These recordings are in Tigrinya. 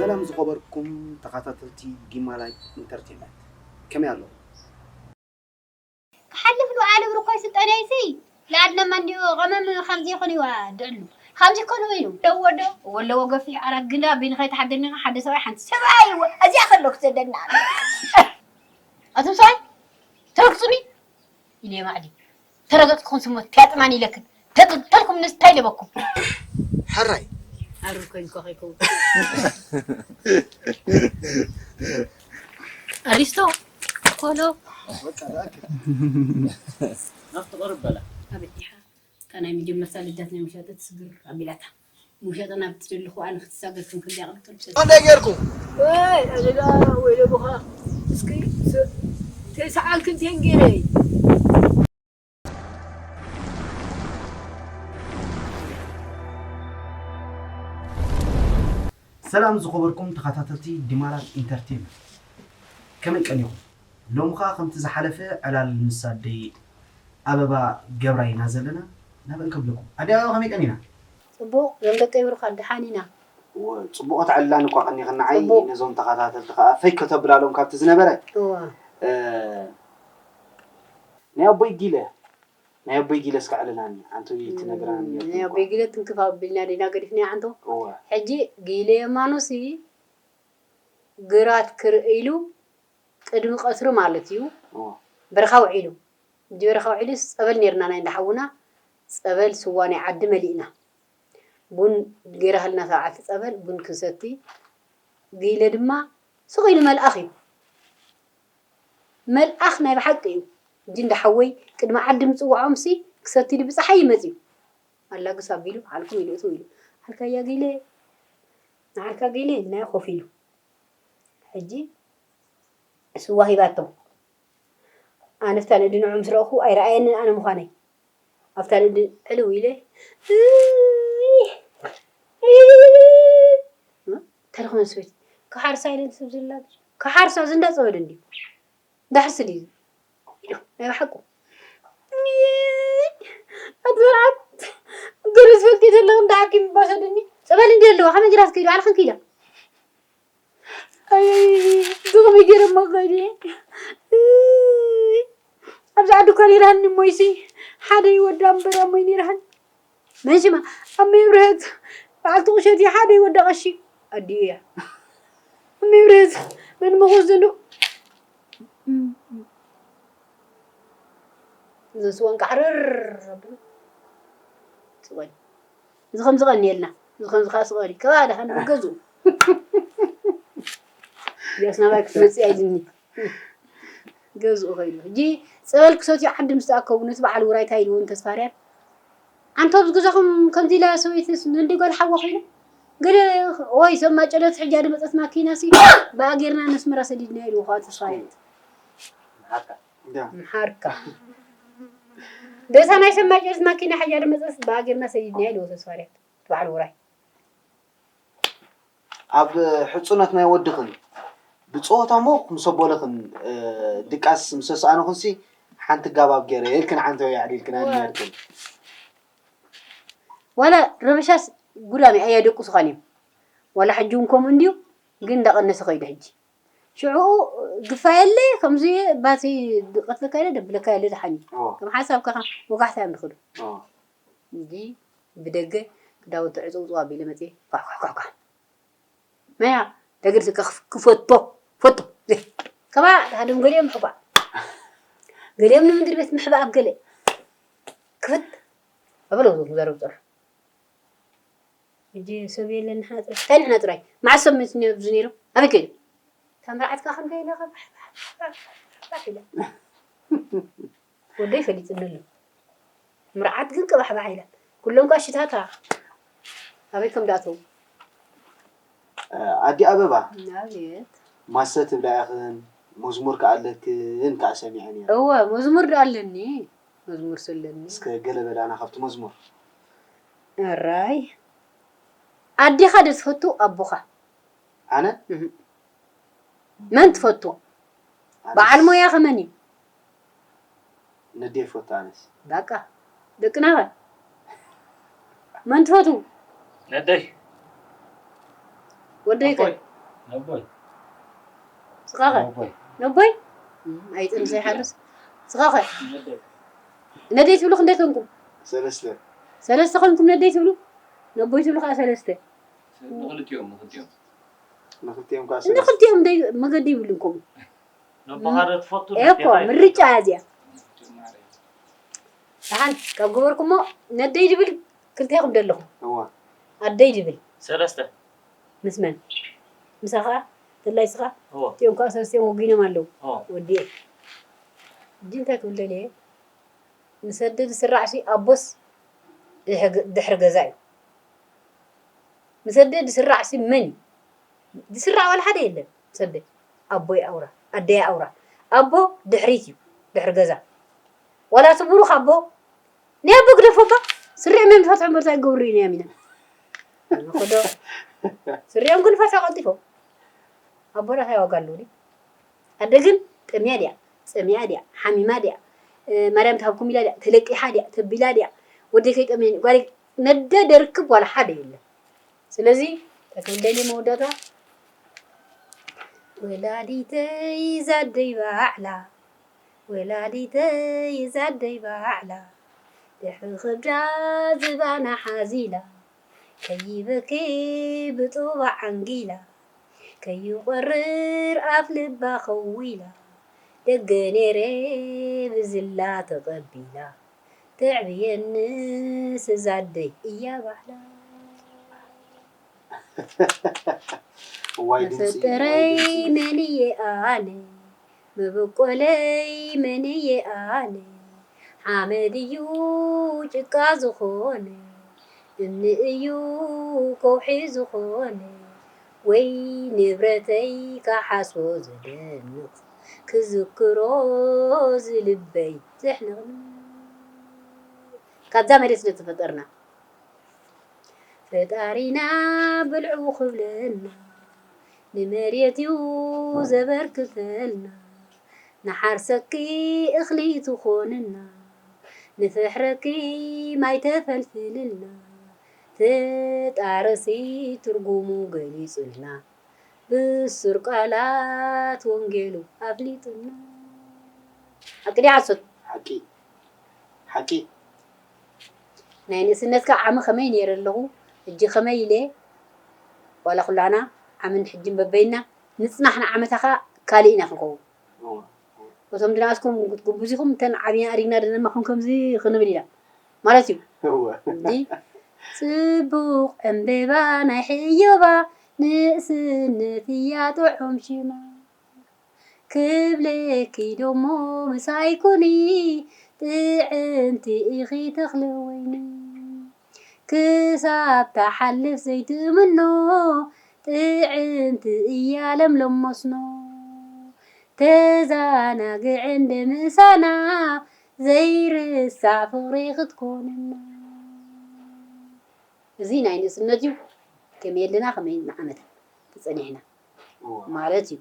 ሰላም ዝኸበርኩም ተኸታተልቲ ዲማ ላይት ኢንተርቴንመንት፣ ከመይ ኣለኹም? ክሓልፍ ዶ ዓለብ ርኮይ ስልጣንያይሲ ለኣድለማ እንዲዮ ቀመም ከምዚ ይኾን ይዋ ድዕሉ ከምዚ ይኮን ወይኑ ደዎ ዶ ወለዎ ገፊሕ ኣራ ግንዳ ቢን ከይተሓደኒ ሓደ ሰብኣይ ሓንቲ ሰብኣይ እዚኣ ከሎ ክሰደና ኣቶም ሰብኣይ ተረግጹኒ ኢለ ማዕዲ ተረገጽኩም ስሞ ቲያጥማን ኢለክን ተጥተልኩም ንስታይ ለበኩም ሕራይ ኣሩ ኮይን ኮኸይኩም ኣሪስቶ ኮሎ ናብቲ ቅርብ በላ ኣበዲኻ እታ ናይ መጀመርታ ልዳት ናይ መሻጢ ትስግር ኣቢላታ መሻጢ ናብ ትደልኹ ኣነ ክትሳገር ክንክልያ ቅልቅል እንታይ ጌርኩም ወይ ኣደዳ ወይ ደቦኻ እስኪ ተይሰዓልክን ቴንጌረይ ሰላም ዝኸበርኩም ተኸታተልቲ ዲማላት ኢንተርቴንመንት፣ ከመይ ቀኒኹም? ሎሚ ኸዓ ከምቲ ዝሓለፈ ዕላል ምስ ኣደይ ኣበባ ገብራ ኢና ዘለና። ናበን ከብለኩም። ኣደይ ኣበባ ከመይ ቀኒና? ጽቡቕ፣ ዞም ደቀይ ብሩኻት ደሓን ኢና። እወ፣ ጽቡቕ ተዕልላኒ እኳ ቀኒኽን ንዓይ፣ ጽቡቕ። ነዞም ተኸታተልቲ ኸዓ ፈይ ከተብላሎም ካብቲ ዝነበረ። እወ። እ፣ ናይ ኣቦይ ጊለ ናይ ኣቦይ ጊለ እስከ ዕልላኒ ኣንተ ትነግራኒ ናይ ኣቦይ ጊለ ትንክፍ ኣቢልና ዲና ገዲፍና ዓንቶ እወ ሕጂ ጊለ የማኖሲ ግራት ክርኢ ኢሉ ቅድሚ ቀትሪ ማለት እዩ እወ በረኻ ውዒሉ ሕጂ በረኻ ውዒሉስ ጸበል ነርና ናይ እንዳሓውና ጸበል ስዋ ናይ ዓዲ መሊእና ቡን ገይራሃልና ሰብዓተ ጸበል ቡን ክንሰቲ ጊለ ድማ ስቕ ኢሉ መልኣኽ እዩ መልኣኽ ናይ ብሓቂ እዩ። ሕጂ እንዳ ሓወይ ቅድሚ ዓዲ ምጽውዖምሲ ክሰቲ ኢሉ ብጸሓይ እዩ መጺኡ። ኣላግስ ኣቢሉ ዓልኩም ኢሉ እትው ኢሉ ዓልካ እያ ገይለ ንዓልካ ገይለ ኢልናዮ ኮፍ ኢሉ። ሕጂ ስዋ ሂባቶ። ኣነ ኣብታ ንእዲ ንዑ ምስ ረእኹ ኣይረኣየንን ኣነ ምዃነይ። ኣብታ ንእዲ ዕልው ኢለ እንታይ ዝኾነ ሰበይቲ ክሓርሳ ኢለን ሰብ ዘላ ክሓርሳ ዝንዳ ጸበል እንድዩ። ዳሕስል እዩ ኢሉ ናይ ብሓቁ ኣትበልዓት ገለ ዝፈልጥ ዘለኹ እንዳ ሓኪም ባሰደኒ ጸበል እንዲ ኣለዋ ከመይ ጌራ ትከይዱ ዓልኽን ክኢላ ኣይ ብኸመይ ገይረ እሞ ክኸይድ እየ ኣብዚ ዓዲ እኳ ነይራሃኒ እሞይሲ ሓደ ይወዳ እምበር ኣሞይ ነይራሃኒ መን ሽማ ኣመይ ብርሀት በዓልቲ ቁሸት እያ ሓደ ይወዳ ቀሺ ኣዲኡ እያ ኣመይ ብርሀት መን መኾስ ዘሎ እዚ ስወን ካሕርር ኣቢሉ ስወን እዚ ከም ዝቐንየልና እዚ ከም ዝኻ ስቐሪ ከባ ደሓን ብገዝኡ ያስናባይ ክትመፅእ ኣይልኒ ገዝኡ ኸይዱ ሕጂ ፀበል ክሰትዩ ዓዲ ምስ ተኣከቡ ነቲ በዓል ውራይ እንታይ ኢልዎም ተስፋርያን ኣንታ ኣብዚ ገዛኹም ከምዚ ኢላ ሰበይትስ ንእንዲ ጓል ሓዋ ኮይና ገለ ወይ ሰብ ማጨለት ሕጂ ኣደ መፀት ማኪና ሲ ብኣ ጌርና ነስመራ ሰዲድና ኢልዎ ከዓ ተስፋርያን ምሓርካ ደታ ናይ ሰብ ማጨለት ማኪና ሕጂ ኣደ መፀት ብኣ ጌርና ሰዲድና ኢልዎ ተስፋርያን በዓል ውራይ ኣብ ሕጹነት ናይ ወድኽን ብጾታ እሞ ምስ ኣቦልኽን ድቃስ ምስ ኣስኣንኹንሲ ሓንቲ ጋባብ ገይረ ኢልክን ዓንተወይ ኣዕሊልክን ኣድሚርክን ዋላ ረበሻስ ጉዳሚ ኣየደቁሱኻን እዮም ዋላ ሕጂ እውን ከምኡ እንድዩ ግን እንዳቐነሰ ከይዱ ሕጂ ሽዑ ግፋ የለ ከምዚ ባቲ ድቀትለካ የለ ደብለካ የለ ዝሓኒ ከም ሓሳብካ ወጋሕታ እዮም ዝኽዱ እንጂ ብደገ ክዳውንቲ ዕፅውፅው ኣቢለ መፅየ ኳሕኳሕኳሕኳሕ መያ ደግር ክፈቶ ፈቶ ከማ ሃደም ገሊኦም ምሕባእ ገሊኦም ንምድሪ ቤት ምሕባእ ኣብ ገለ ክፍት ኣበለው ዝዘረብ ፀር ሕጂ ሰብ የለን ንሕና ጥራይ እንታይ ንሕና ጥራይ መዓስ ሰብ መፅኒ ኣብዚ ነይሩ ኣበይ ከይዱ እታ መርዓትካ ከምዚ ኢለ ባሕ ኢለ ወደይ ፈሊጥኒ ኣሎ ምርዓት ግን ቅባሕባሕ ኢላ ኩሎም ጋሽታታ ኣበይ ከም ዳኣተው ኣዲ ኣበባ ኣቤት ማሰ ትብላ ኢኽን መዝሙር ከኣ ኣለክን ከኣ ሰሚዐ ነይረ እወ መዝሙር ዶ ኣለኒ መዝሙር ስለኒ እስከ ገለ በላና ካብቲ መዝሙር ኣራይ ኣዴኻ ዶ ትፈቱ ኣቦኻ ኣነ መን ትፈቱ በዓል ሞያኸ መን እዩ ነዴ ይፈቱ ኣነስ በቃ ደቅናኸ መን ትፈቱ ነደይ ወደይ ከ ነቦይ። ስኻ ኸ? ነቦይ። ነቦይ? እም፣ ኣይጥንሰ ይሓርስ። ስኻ ኸ? ነደይ። ነደይ ትብሉ ክንደይ ኮንኩም? ሰለስተ። ሰለስተ ኮንኩም ነደይ ትብሉ? ነቦይ ትብሉ ከዓ ሰለስተ። ንኽልቲኦም፣ ንኽልቲኦም። ንኽልቲኦም ከዓ ሰለስተ። ንኽልቲኦም ደይ-፣ መገዲ ይብሉን ከምኡ። ነቦኻ ዶ ትፈቱ? ኤኮ፣ ነዴኻ ምርጫ እያ እዚኣ። ደሓን ካብ ገበርኩሞ ነደይ ድብል ክልቴኹም ደለኹም። እዋ። ኣደይ ድብል። ሰለስተ። ምስ መን? ምሳኻ? ተላይ ስኻ? እዎ። እቲኦም ከዓ ሰለስቲኦም ወጊኖም ኣለዉ። እዎ። ወዲኤ። ሕጂ እንታይ ክብል ደልየ? ምስ ኣደ ዝስራዕሲ ኣቦስ ድሕሪ ገ-፣ ድሕሪ ገዛ እዩ። ምስ ኣደ ዝስራዕሲ መን እዩ? ዝስራዕ ዋላ ሓደ የለን። ምስ ኣደ። ኣቦይ ኣውራ፣ ኣደይ ኣውራ። ኣቦ ድሕሪት እዩ፣ ድሕሪ ገዛ። ዋላ እቲ ብሩኽ ኣቦ፣ ናይ ኣቦ ግደፎ እባ፣ ስሪዕ መን ዝፈትሖ እምበር እንታይ ክገብሩ እዩ ንያሚና? ንኽዶ። ስሪዖም ግን ፈትሖ ቀልጢፎም። ኣቦና እንታይ ዋጋ ኣለዎ ድዩ? ኣደ ግን ጠምያ ድያ? ጸሚኣ ድያ? ሓሚማ ድያ? እ፣ ማርያም ትሃብኩም ኢላ ድያ? ተለቂሓ ድያ? ተቢላ ድያ? ወደይ ከይጠምየኒ፣ ጓለይ ነደ ደርክብ ዋላ ሓደ የለን። ስለዚ፣ እንታይ ክብል ደልየ መወዳእታ? ወላዲተይ ዛደይ ባዕላ፣ ወላዲተይ ዛደይ ባዕላ፣ ድሕሪ ከብዳ ዝባና ሓዚላ፣ ከይበኪ ብጡባ ዓንጊላ፣ ከይቆርር ኣፍ ልባ ከዊላ፣ ደገ ነይረ ብዝላ ተቐቢላ፣ ተዕብየንስ እዛ ኣደይ እያ ባዕላ። እዋይ ድምፂ፣ እዋይ መፈጠረይ ድምፂ። መን እየ ኣነ? መበቆለይ መን እየ ኣነ? ሓመድ እዩ ጭቃ ዝኾነ፣ እምኒ እዩ ከውሒ ዝኾነ፣ ወይ ንብረተይ ክሓስቦ ዘደንቕ፣ ክዝክሮ ዝልበይ ዘሕንቕንቕ። ካብዛ መሬት ስለ ተፈጠርና፣ ፈጣሪና ብልዑ ክብለና፣ ንመሬት እዩ ዘበርክተልና። ንሓርሰኪ እኽሊ ትኾንና፣ ንፍሕረኪ ማይ ተፈልፍልና። ተጣረሲ ትርጉሙ ገሊጹልና፣ ብሱር ቃላት ወንጌሉ ኣፍሊጡና። ሓቂ ድዩ ሓሶት? ሓቂ። ሓቂ። ናይ ንእስነትካ ዓሚ ከመይ ነይረ ኣለኹ፣ ሕጂ ከመይ ኢለ፣ ዋላ ኩላና ዓምን ሕጅን በበይና፣ ንጽናሕና ዓመታ ኸኣ ካልእ ኢና ክንኸውን። እዋ። እቶም ድንኣስኩም ክትጉብዙ ኢኹም፣ እተን ዓብና ኣሪግና ደነማኹም ከምዚ ክንብል ኢና ማለት እዩ። እዋ። እንዲ ጽቡቕ ዕምበባ ናይ ሕዮባ፣ ንእስነት እያ ጥዑም ሽማ። ክብለኪ ደሞ ምሳይ ኩኒ፣ ጥዕምቲ ኢኺ ተኽለ ወይኒ። ክሳብ ትሓልፍ ዘይትምኖ፣ ጥዕምቲ እያ ለምለም መስኖ። ተዛናግዕን ደምሳና፣ ዘይርሳዕ ፍቕሪ ክትኮንና። እዚ ናይ ንእስነት እዩ። ከመይ ኣለና፣ ከመይ ንዓመት ተጸኒሕና እዋ። ማለት እዩ።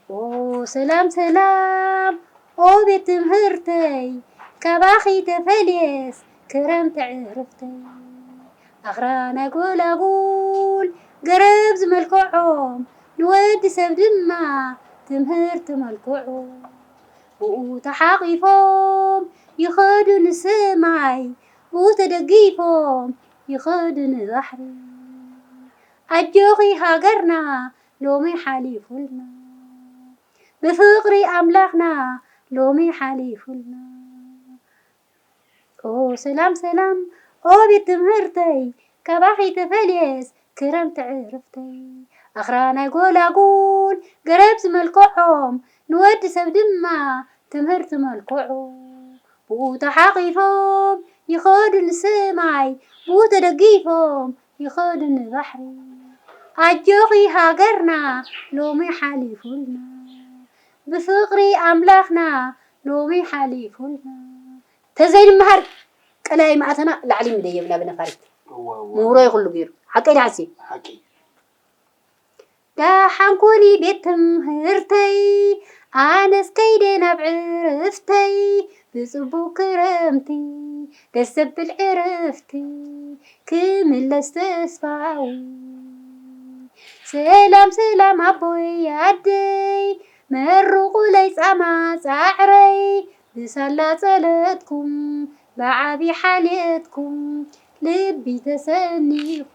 ኦ ሰላም ሰላም፣ ኦ ቤት ትምህርተይ፣ ካባኺ ተፈልየስ ክረምቲ ዕርፍተይ። ኣኽራናይ ጎላጉል ገረብ ዝመልክዖም፣ ንወዲ ሰብ ድማ ትምህርቲ መልክዖም። ብኡ ተሓቒፎም ይኸዱ ንሰማይ፣ ብኡ ተደጊፎም ይኸዱ ንባሕሪ። ኣጆኺ ሃገርና ሎሚ ሓሊፉልና፣ ብፍቕሪ ኣምላኽና ሎሚ ሓሊፉልና። ኦ ሰላም ሰላም፣ ኦ ቤት ትምህርተይ፣ ካባኺ ተፈልየስ ክረምቲ ዕርፍተይ። ኣኽራናይ ጎላጉል ገረብ ዝመልክዖም፣ ንወዲ ሰብ ድማ ትምህርቲ መልክዖም። ብኡ ተሓቒፎም ይኸዱ ንሰማይ፣ ብኡ ተደጊፎም ይኸዱ ንባሕሪ። ኣጆኺ ሃገርና ሎሚ ሓሊፉልና፣ ብፍቕሪ ኣምላኽና ሎሚ ሓሊፉልና። ተዘይንምሃር ቀላይ መኣተና ላዕሊ ምደየብና ብነፋሪት። እዋ፣ እዋ። ምሁሮ እዩ ኩሉ ገይሩ። ሓቀይ ደሓሲ? ሓቂ። ደሓን ኩኒ ቤት ትምህርተይ፣ ኣነስ ከይደ ናብ ዕርፍተይ፣ ብጽቡቕ ክረምቲ ደስ ዘብል ዕረፍቲ ክምለስ ተስፋዊ። ሰላም ሰላም ኣቦይ ኣደይ መርቑለይ ጻማ ጻዕረይ ብሳላ ጸለትኩም ብዓቢ ሓልየትኩም ልቢ ተሰኒኹ።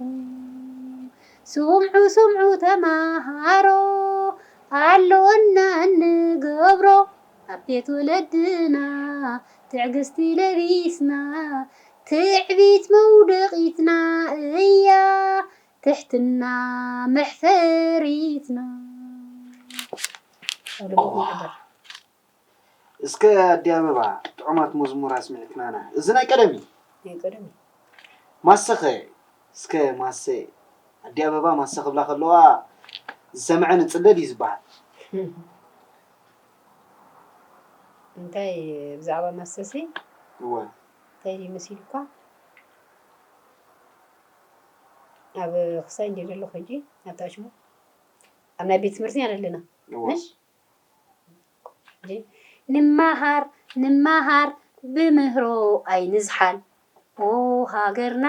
ስምዑ ስምዑ ተማሃሮ ኣለወና እንገብሮ ኣብ ቤት ወለድና ትዕግስቲ ለቢስና ትዕቢት መውደቒትና እያ ትሕትና መሕፈሪትና። እስከ ኣዲ ኣበባ ጥዑማት መዝሙር ኣስሚዕክናና። እዚ ናይ ቀደም እዩ። ናይ ቀደም እዩ። ማሰኸ እስከ ማሰ ኣዲ ኣበባ ማሰ ክብላ ከለዋ ዝሰምዐ ንጽለል እዩ ዝበሃል። እንታይ ብዛዕባ ማሰሲ እወ እንታይ እዩ መሲሉኳ? ኣብ ክሳይ እንዲ ዘለኹ ሕጂ ኣብታ ሽሙ ኣብ ናይ ቤት ትምህርቲ ኢና ዘለና። እወ ምሽ ንመሃር ንመሃር ብምህሮ ኣይንዝሓል ኦ ሃገርና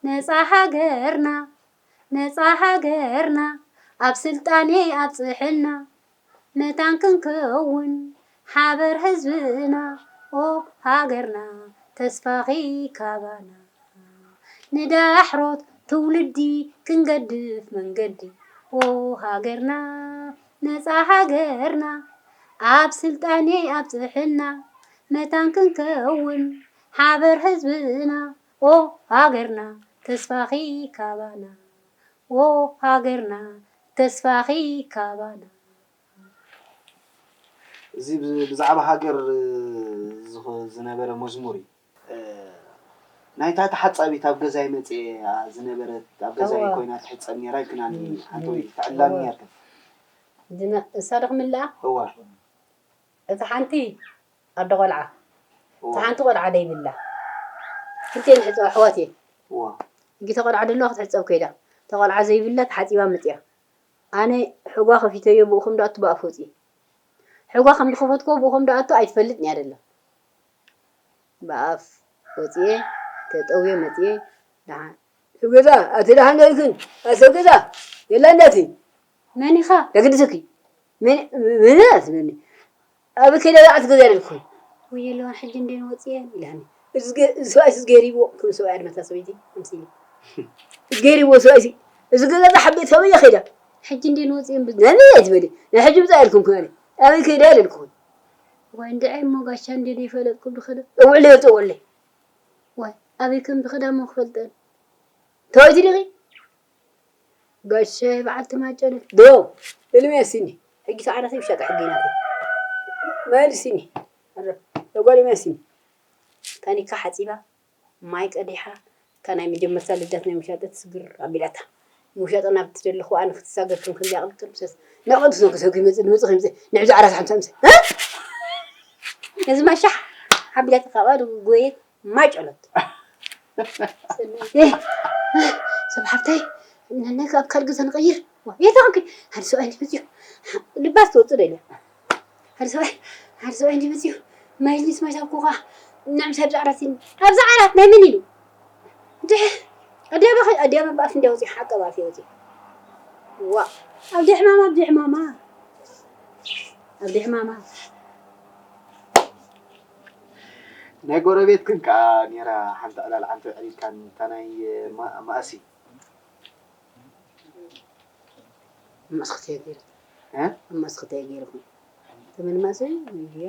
ነፃ ሃገርና ነፃ ሃገርና ኣብ ስልጣኔ ኣብፅሕልና መታን ክንከውን ሓበር ህዝብና ኦ ሃገርና ተስፋኺ ካባና ንዳሕሮት ትውልዲ ክንገድፍ መንገዲ ኦ ሃገርና ነፃ ሃገርና ኣብ ስልጣኔ ኣብፅሕልና መታን ክንከውን ሓበር ህዝብና ኦ ሃገርና ተስፋኺ ካባና ኦ ሃገርና ተስፋኺ ካባና። እዚ ብዛዕባ ሃገር ዝነበረ መዝሙር እዩ። ናይታ ተሓጻቢት ኣብ ገዛይ መጽየ ዝነበረት ኣብ ገዛይ ኮይና ትሕጸብ ነራ ኢልክናኒ ሓንቲ ወይ ተዕላኒ ነርክን። እሳ ዶ ክምልኣ? እዋ። እታ ሓንቲ ኣደ ቆልዓ እታ ሓንቲ ቆልዓ ደይብላ ክልቲኤን ሕጸባ ኣሕዋት እየን እዋ። ሕጂ እታ ቆልዓ ደለዋ ክትሕጸብ ከይዳ እታ ቆልዓ ዘይብላ ተሓጺባ መጽያ ኣነ ሕጓ ከፊተዮ ብኡ ከም ደኣቱ ብኣፍ ወጽየ ሕጓ ከም ዝኸፈትክዎ ብኡ ከም ደኣቱ ኣይትፈልጥን እያ ደላ ብኣፍ ወጽየ ተጠውየ መጽየ ደሓን ገዛ ኣቲ ደሓን ጌርክን ኣሰብ ገዛ የላ እንዳቲ መን ኢኻ ደግድሰኪ መን መን ኣስበኒ ኣብ ከይዳ ኣቲ ገዛ ደልኩ ወየለዋን ሕጂ እንዴን ወጽየን ኢላኒ እዚ ሰብኣይ ስዝ ገይርዎ ከም ሰብኣይ ኣድመታ ሰበይቲ ኣምሲሊ እዚ ገይርዎ ሰብኣይ እዚ ገዛ ዝሓቤት ከመይ ከይዳ ሕጂ እንዴን ወጽየን ብዛመያ ትበሊ ናይ ሕጂ ብዛ ኢልኩም ኩያኒ ኣበይ ከይዳ ኢለልኩም ወይ እንድዐ እሞ ጋሻ እንዴን ይፈለጥኩም ድኸደ እውዕለ የውፅወለይ ወይ ኣበይ ከም ዝኸዳ እሞ ክፈልጠን ተወይቲ ዲኺ ጋሻ በዓልቲ ማጨለ ዶ እልሜ ስኒ ሕጊ ሰዓራተይ ብሻጣ ሕጊ ናተይ መልስኒ ተጓሊመ ስኒ ታኒካ ሓፂባ ማይ ቀዲሓ እታ ናይ መጀመርታ ልደት ናይ ምሻጠት ስግር ኣቢላታ ምሻጠ ናብ ትደለኹ ኣነ ክትሳገር ከም ከምዚኣ ቅልቅል ምሰስ ነቐዱ ሰው ሰው ይመጽእ ንመጽእ ከምዚ ንዕዚ ዓራት ሓምሳ ምሰ እዚ ማሻሕ ሓቢላታ ካብኣ ጎየት ማጨሎት ሰብ ሓብታይ ነነገ ኣብ ካልእ ገዛ ንቐይር የታንክ ሓደ ሰብኣይ እንዲመፅዩ ልባስ ትወፅእ ደልያ ሓደ ሰብኣይ ሓደ ሰብኣይ እንዲመፅዩ ማይልስ ማይሳብ ኮኻ ንዕምሳ ኣብዚ ዓራት ኣብዚ ዓራት ናይ መን ኢሉ ድሕ ኣዲያበ ኣዲያበ ብኣፍ እንዲያ ወፅዩ ሓቀ ብኣፍ ወፅዩ ዋ ኣብ ድሕማማ ኣብ ድሕማማ ኣብ ድሕማማ ናይ ጎረቤትክን ከዓ ነይራ ሓንቲ ዕላል ዓንተ ዕሊልካን እታ ናይ ማእሲ ማእስክተይ ገይሩ እ? ማእስክተይ ገይሩ ተመን ማእሲ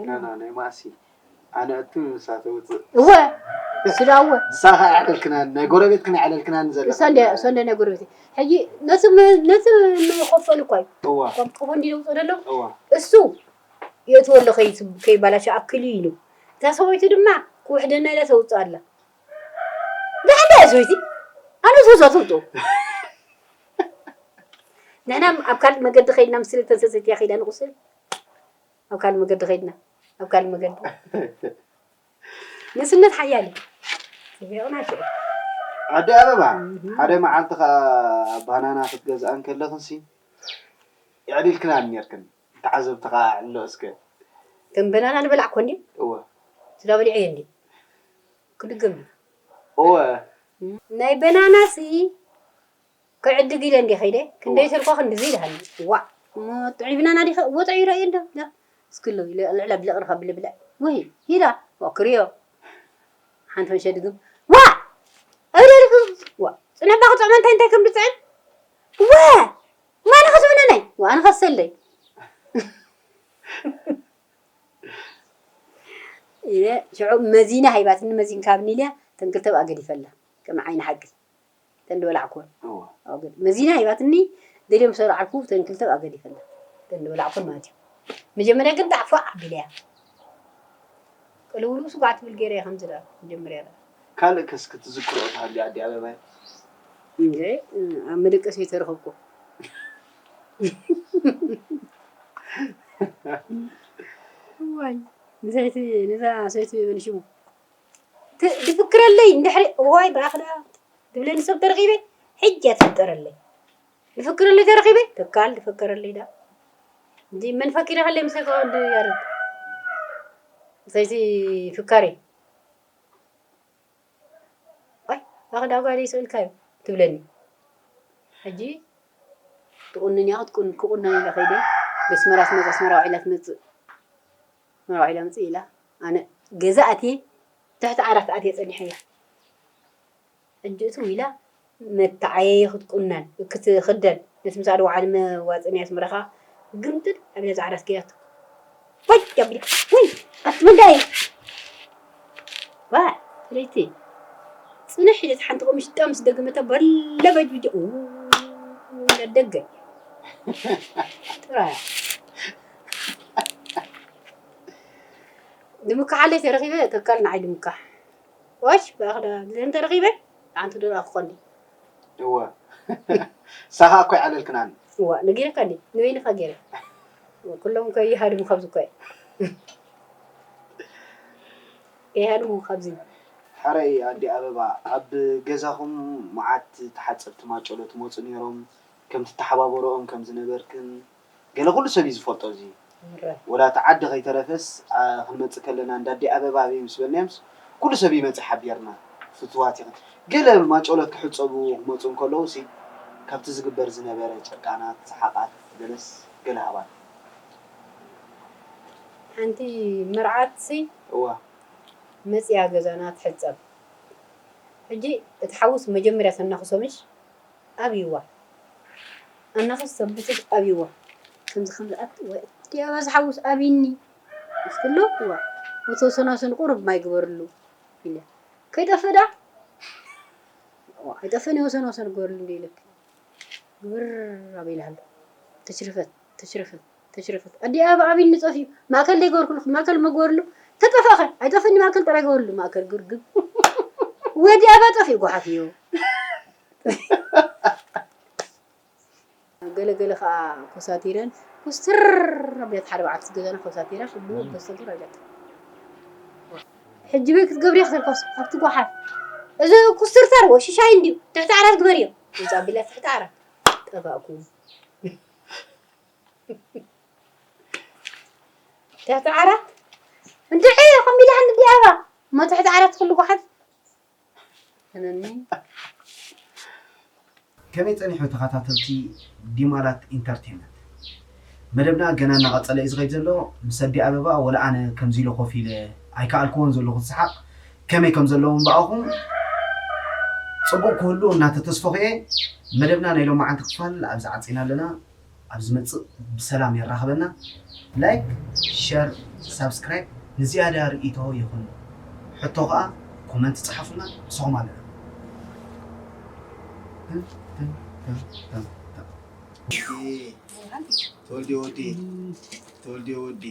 ና ና ናይ ማእሲ ኣነ እቱ ንሳ ተውፅእ እወ ንሱ ዳ እወ ንሳ ከዓ ኣዕለልክናን ናይ ጎረቤትክን ኣዕለልክናን ዘለ እሳ እንደ እሳ እንደ ናይ ጎረቤት ሕጂ ነቲ ነቲ ንኸፈሉ እኳ እዩ እዋ ከም ቆፎ እንዲ ደውፅእ ደሎ እዋ እሱ የእትወሎ ከይባላሸ ኣክል እዩ ኢሉ እታ ሰበይቱ ድማ ክውሕደና ኢላ ተውፅእ ኣላ ብሓደ እያ ሰበይቲ ኣነ ዝወዛ ተውፅኡ ንሕና ኣብ ካልእ መገዲ ከይድና ምስ ክልተ ሰሰትያ ከይዳ ንቁስል ኣብ ካልእ መገዲ ከይድና ኣብ ካልእ መገዲ ንስነት ሓያል እዩ ጽቡቕ ናቸው ኣደ ኣበባ ሓደ መዓልቲ ከዓ ባናና ክትገዝኣ እንከለኽንሲ የዕሊልክና ነርክን ተዓዘብቲ ከዓ ዕሎ እስከ ከም በናና ንበላዕ ኮ እንዲ እወ ስጋ በሊዐ እንዲ ክድግም እወ። ናይ በናናሲ ክዕድግ ኢለ እንዲ ኸይደ ክንደይ ስርቆ ክንድዚ ይልሃኒ። ዋ፣ እሞ ጥዑይ ብናና ዲኸ? እወ፣ ጥዑይ ይረኣየ እንዶ። ዳ፣ እስክሎ ኢለ ልዕለ ብልቕርኻ ብልብልዕ። ወይ፣ ሂዳ፣ ዋ፣ ክሪዮ። ሓንቲ መሸ ድግም። ዋ! እብደልክ፣ ዋ፣ ጽንሕባ ክጥዕሞ እንታይ እንታይ ከም ድጽዕን? ወ! ማን ኸስዑነናይ? ዋ፣ ኣነ ኸሰለይ። ኢለ ሽዑ መዚና ሃይባትኒ፣ መዚን ካብኒ ኢልያ ተን ክልተ ብኣ ገዲፈላ። ከም ዓይኒ ሓቂ። ተን ዝበላዕኩወን። እወ። ኣብ ገዲ-፣ መዚና ሃይባትኒ፣ ደልዮም ሰራዓልኩ፣ ተን ክልተ ብኣ ገዲፈላ። ተን ዝበላዕኩወን ማለት እዩ። መጀመርያ ግን ጣዕፎ ኣቢለያ። ቅልውልው ስጓዕ ትብል ገይረ እየ ከምዚ ደኣ መጀመርያ ደኣ። ካልእ ከስ ክትዝክሮ ትሃልዩ ኣዲ ኣበባይ? እንዴ፣ ኣብ መደቀሲ ተረኸብኩ። እዋይ፣ ንሰይቲ፣ ነዛ ሰይቲ መን ሽሙ? ት-፣ ትፍክረለይ እንድሕሪ፣ እዋይ፣ ብኣኽዳ ትብለኒ ሰብ ተረኺበ፣ ሕጂ እያ ትፍጠረለይ። ትፍክረለይ ተረኺበ፣ ትካል ትፍከረለይ ዳ። እንዲ መን ፈኪረ ከለይ ምሳይ ከወዲ ያርድ። ሰይቲ ፍካሪ። ኣይ፣ ኣኽዳ ጓል ይስእልካዩ ትብለኒ። ሕጂ ትቑንን እያ፣ ክትቁን-፣ ክቑነን ኢለ ከይደ። በስመራ ትመጽእ፣ ኣስመራ ውዒላ ትመጽእ። ኣስመራ ውዒላ ምጽእ ኢላ። ኣነ ገዛ ኣትየ፣ ትሕቲ ዓራት ኣትየ ጸኒሐያ። ሕጂ እትው ኢላ መተዓየየ ክትቁነን፣ ክትኽደን፣ ነቲ ምሳእ ድወዓል መዋጽእንያ ኣስመራ ኸኣ ግምጥል ኣቢላ ጻዕዳ ኣስጊራቶ። ወይ ኣቢላ፣ ወይ ኣቲ ምንዳይ? ዋ፣ ፍለይቲ። ጽንሕ ኢለት ሓንቲ ቀምሽ ጣ ምስ ደገመታ በለበጅ ብጀ-፣ ኡ፣ ደገ። ጥራይ። ድምካሕ ኣለይ ተረኺበ፣ ተካል ንዓይ ድምካሕ። ወሽ፣ ብኣኽዳ፣ እንተ ረኺበ፣ ኣንቲ ዶ ኣኽኾኒ? እወ። ሳኻ እኮ ይዓለልክናን። እወ፣ ነጊረካ እንዴ? ንበይንኻ ገይረ። ኩሎም ከይሃድሙ ካብዚ እኮ እየ። ከይሃድሙ ካብዚ። ሓረይ ኣዲ ኣበባ፣ ኣብ ገዛኹም መዓት ተሓጸብቲ ማጨሎ ትመጹ ነይሮም፣ ከም ትተሓባበሮኦም ከም ዝነበርክን፣ ገለ ኩሉ ሰብ እዩ ዝፈልጦ እዚ። እረ። ወላ እቲ ዓዲ ከይተረፈስ፣ ኣ፣ ክንመጽእ ከለና እንዳ ኣዲ ኣበባ ኣበይ ምስ በልናዮምስ፣ ኩሉ ሰብ ይመጽእ ሓቢርና፣ ፍትዋት ኢኽን። ገለ ማጨሎት ክሕጸቡ ክመጹ እንከለዉ ሲ፣ ካብቲ ዝግበር ዝነበረ ጨቃናት፣ ሰሓቓት፣ ገለስ ገለ ሃባና። ሓንቲ መርዓት ሲ፣ እዋ። መጽያ ገዛና ትሕጸብ። ሕጂ እቲ ሓውስ መጀመርያ ተናኽሶ ምሽ? ኣብይዋ። ኣናኽስ ሰብትት ኣብይዋ። ከምዚ ከምዚ ኣት-፣ ወይ፣ እቲ ኣባዚ ሓውስ ኣብይኒ። እስክሎ፣ እዋ። ወተወሰናሰን ቁሩብ ማይ ግበርሉ። ኢለ። ከይጠፍእ ደኣ? እዋ፣ ኣይጠፍእን፣ ወሰን ወሰን ግበርሉ እንደ ኢለኪ። ግብር ኣበይ ኢልሃሎ? ተችርፈት፣ ተችርፈት፣ ተችርፈት። ኣዲ ኣበባ ኣብይኒ ጠፊኡ። ማእከል ደይ ገበርኩልኩ፣ ማእከል መግበርሉ። ተጠፋኸ፣ ኣይጠፍእኒ ማእከል ጥራይ ገበርሉ፣ ማእከል ግርግብ። ወዲ ኣበባ ጠፊኡ፣ ጓሓፍዮ። ገለ ገለ ኸኣ ኮሳቲረን ኩስትር ኣቢለት ሓደ በዓልቲ ገዛና ኮሳቲራ ሽቡ ኮስተር ኣቢለት። ሕጂ በይ ክትገብሪ ክትርከስ ኣብቲ ጓሓፍ። እዚ ኩስትርታር ወይ ሽሻይ እንድዩ ትሕቲ ዓራት ግበርዮ። እዚ ኣቢላ ትሕቲ ዓራት ጠፋእኩ። ትሕቲ ዓራት እንድዒ ከምኢላ እንድዒ ኣባ። እሞ ትሕቲ ዓራት ኩሉ ጓሓፍ። ከመይ ጸኒሑ ተኸታተልቲ ዲማላት ኢንተርቴይመንት? መደብና ገና እናቐጸለ እዩ ዝኸይድ ዘሎ። ምስ ኣዲ ኣበባ ወላ ኣነ ከምዚ ኢለ ኮፍ ኢለ ኣይከኣልክዎን ዘለኹ ዝሰሓቕ ከመይ ከም ዘለዎም ብኣኹም ጽቡቕ ክህሉ እናተተስፈኹ እየ። መደብና ናይ ሎማዓንቲ ክፋል ኣብዚ ዓጺና ኣለና። ኣብ ዝመጽእ ብሰላም የራኽበና። ላይክ፣ ሸር፣ ሳብስክራይብ ንዝያዳ ርእይቶ ይኹን ሕቶ ኸኣ ኮመንት ጸሓፉና፣ ንስኹም ኣለና። ተወልዴ ወዲ፣ ተወልዴ ወዲ።